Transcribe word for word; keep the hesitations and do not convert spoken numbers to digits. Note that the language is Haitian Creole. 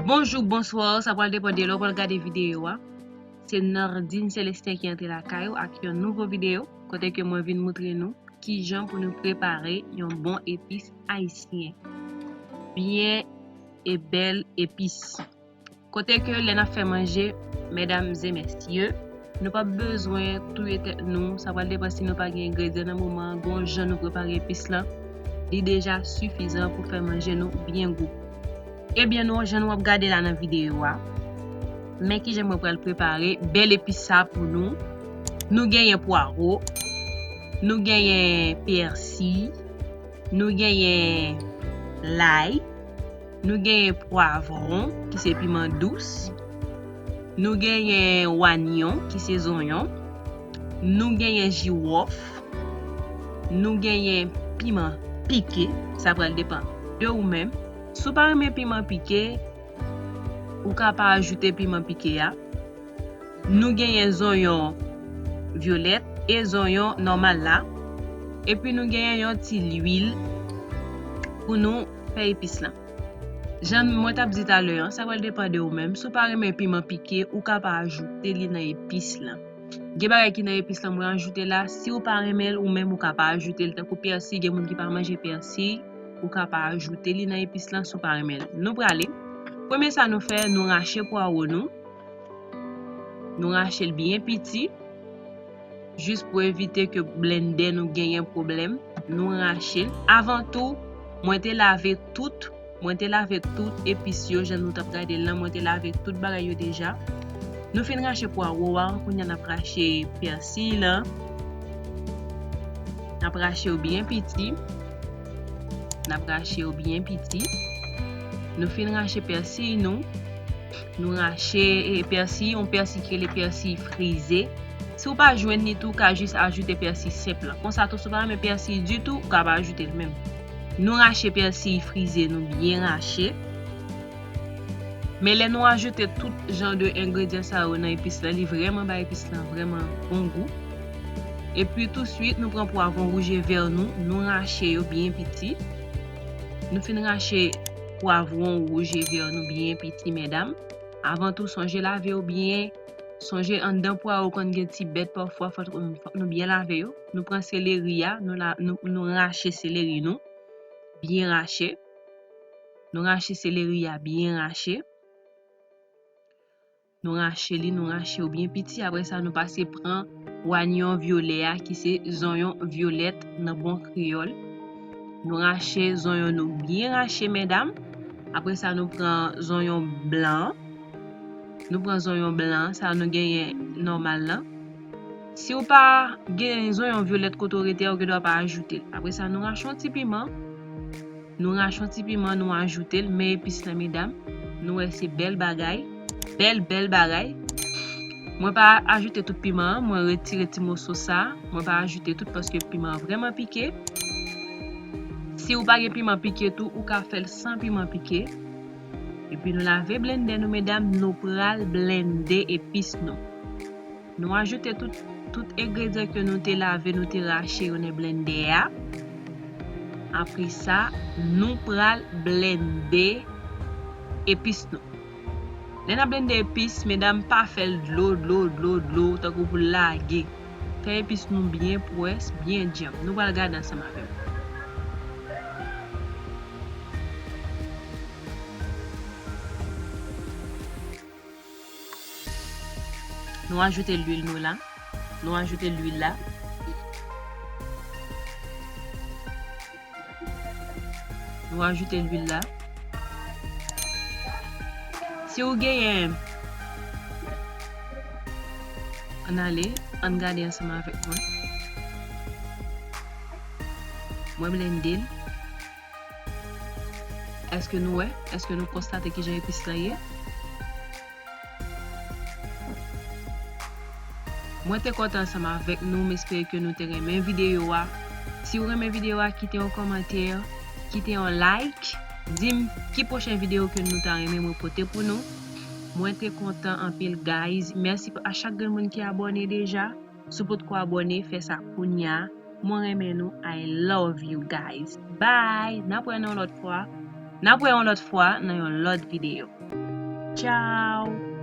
Bonjou, bonswa, sa pral depann de lè w pral gade videyo a. Se Nardine Célestin ki antre lakay ou ak yon nouvo videyo, kote ke mwen vin moutre nou kijan pou nou prepare yon bon epis ayisyen. Byen e bèl epis. Kote ke lè n ap fè manje, medam e mesye, nou p ap bezwen touye tèt nou. Sa pral depann si nou pa gen engredyan nan moman an, gon jan nou prepare epis lan, li deja sifizan pou fè manje nou byen gou. Ebyen, nou, jan nou ap gade la nan videyo a, men kijan mwen pral prepare bèl epis sa pou nou. Nou genyen pwawo, nou genyen pèsi, nou genyen lay, nou genyen pwavwon, ki se piman dous, nou genyen wanyon, ki se zonyon, nou genyen jiwòf, nou genyen piman pike, sa pral depann de ou menm. Si w pa renmen piman pike, ou ka pa ajoute piman pike a. Nou genyen zonyon vyolèt e zonyon nòmal la. Epi nou genyen yon ti lwil pou nou fè epis lan. Jan mwen t ap di talè an, sa pral depann de ou menm. Si w pa renmen piman pike, ou ka pa ajoute li nan epis lan. Gen bagay ki nan epis lan mwen ajoute la, si w pa renmen l ou menm ou ka pa ajoute l. Tankou pèsi, gen moun ki pa manje pèsi, ou ka pa ajoute li nan epis lan si w pa renmen l. Nou prale. Premye sa nou fè, nou rache pwawo nou. Nou rache l byen piti. Jis pou evite ke blendè nou genyen pwoblèm, nou rache l. Avan tou, mwen te lave tout, mwen te lave tout epis yo, jan nou t ap gade l lan, mwen te lave tout bagay yo deja. Nou fin rache pwawo a, kounye a n ap rache pèsi lan. N ap rache yo byen piti. N ap rache yo byen piti. Nou fin rache pèsi nou. Nou rache, e, pèsi, yon pèsi ki rele pèsi frize. Si w pa jwenn li tou, ou ka jis ajoute pèsi senp lan. Konsa tou, si w pa renmen pèsi ditou, ou ka pa ajoute l menm. Nou rache pèsi frize nou byen rache. Men lè nou ajoute tout jan de engredyan sa yo nan epis lan, li vrèman bay epis lan vrèman bon gou. Epi touswit, nou pran pwavwon wouj e vè nou, nou rache yo byen piti. Nou fin rache pwavwon wouj e vè nou byen piti, medam. Avan tou, sonje lave yo byen. Sonje anndan pwawo konn gen ti bèt pafwa, fòk, fòk nou byen lave yo. Nou pran seleri a, nou, la, nou, nou rache seleri nou. Byen rache. Nou rache seleri a byen rache. Nou rache li, nou rache yo byen piti. Apre sa, nou pase pran wanyon vyolè a, ki se zonyon vyolèt nan bon kreyòl. Nou rache zonyon nou byen rache, medam. Apre sa, nou pran zonyon blan. Nou pran zonyon blan, sa nou genyen nòmal lan. Si w pa gen zonyon vyolèt kote w rete a, ou gen dwa pa ajoute l. Apre sa, nou rache yon ti piman. Nou rache yon ti piman, nou ajoute l. Men epis lan, medam. Nou wè se bèl bagay. Bèl, bèl bagay. Mwen pa ajoute tout piman an, mwen retire ti moso sa. Mwen pa ajoute tout paske piman an vrèman pike. Si w pa gen piman pike tou, ou ka fè l san piman pike. Epi nou lave blendè nou, medam, nou pral blende epis nou. Nou ajoute tout, tout engredyan ke nou te lave, nou te rache yo nan blendè a. Apre sa, nou pral blende epis nou. Lè n ap blende epis, medam, pa fè l dlo, dlo, dlo, dlo, tankou pou l lage. Fè epis nou byen pwès, byen djanm. Nou pral gade ansanm avè m. Nou ajoute lwil nou la. Nou ajoute lwil la. Nou ajoute lwil la. Si w genyen, ann ale, ann gade ansanm avèk mwen. Mwen blende l. Èske nou wè? Èske nou konstate kijan epis lan ye? Mwen te kontan ansanm avèk nou, m espere ke nou te renmen videyo a. Si w renmen videyo a, kite yon kòmantè, kite yon like, di m ki pwochen videyo ke nou ta renmen mwen pote pou nou. Mwen te kontan anpil, guys. Mèsi a chak grenn moun ki abòne deja. Si w potko abòne, fè sa kounya. Mwen renmen nou. I love you, guys. Bye. N ap wè nou yon lòt fwa. N ap wè yon lòt fwa nan yon lòt videyo. Tchao!